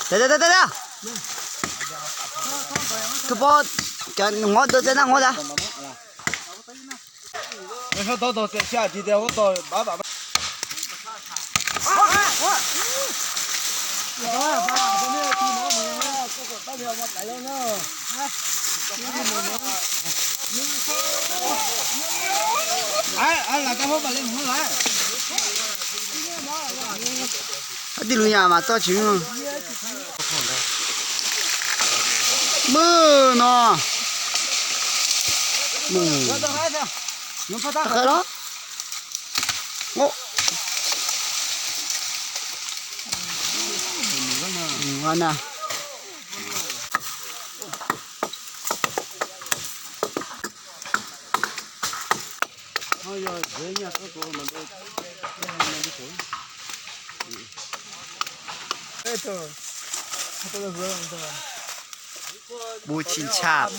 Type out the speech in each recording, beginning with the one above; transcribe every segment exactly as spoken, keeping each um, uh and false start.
Daef daef daef daef. Teu paw, ngawr deuv tsaev nar ngawr da. Aqdui luf nya maqtsawr ciq mr. Meuq nawq. Meuq. Khaer lawr. Nar. Buciqcaq.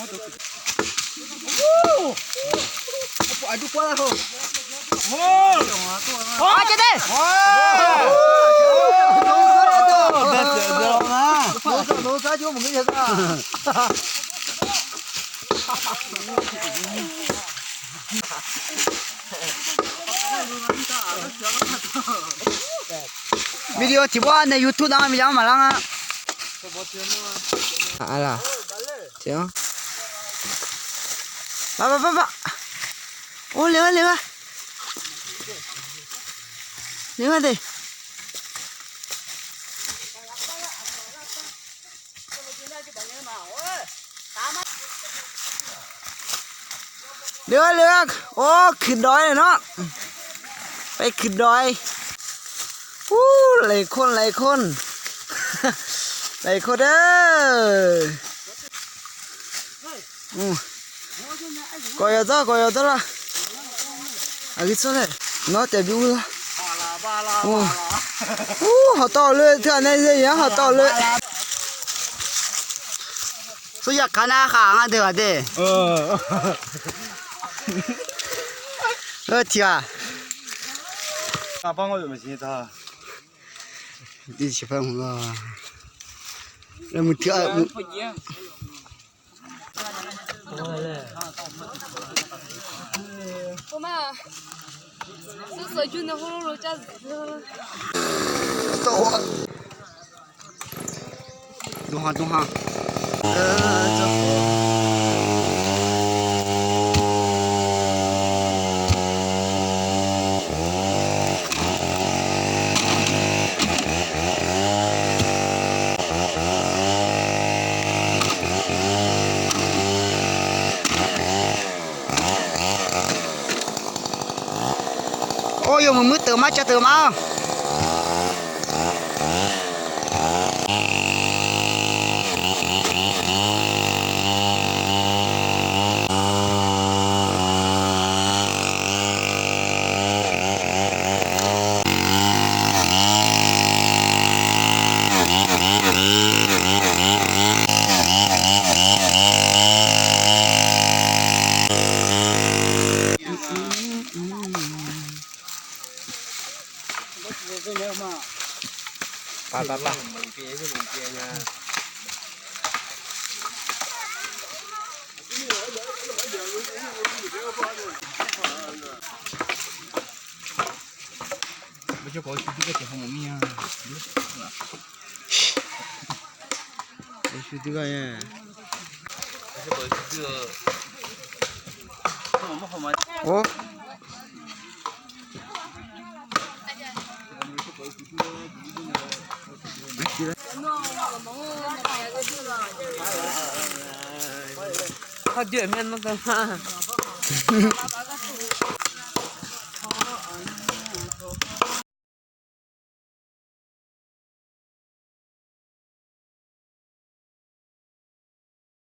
Video tiqbawr nae YouTube nar miqyaer-anr maqlar nga. Aqlaq. Tiq-anr. Baq baq baq baq. Or, le-a le-a. Le-a de. Le-a le-a. Or, kuiqdawq-aer nawr. Pae kuiqdawq-aer. Ur, laeqkor laeqkor. Laeqkor de. Kawf yawqdzawr kawf yawqdzawr lar. Aqgeu tsawrnae nawr taef bi ur lar. Ur, hawqtawvluf teughaq nae zeu-anr hawqtawvluf. Tsawrya kaq nar khaq nga deuq ghaq de. Tiq ghaq. Or, yawmuiq muir teuq mar cav teuq mar-awr. Or.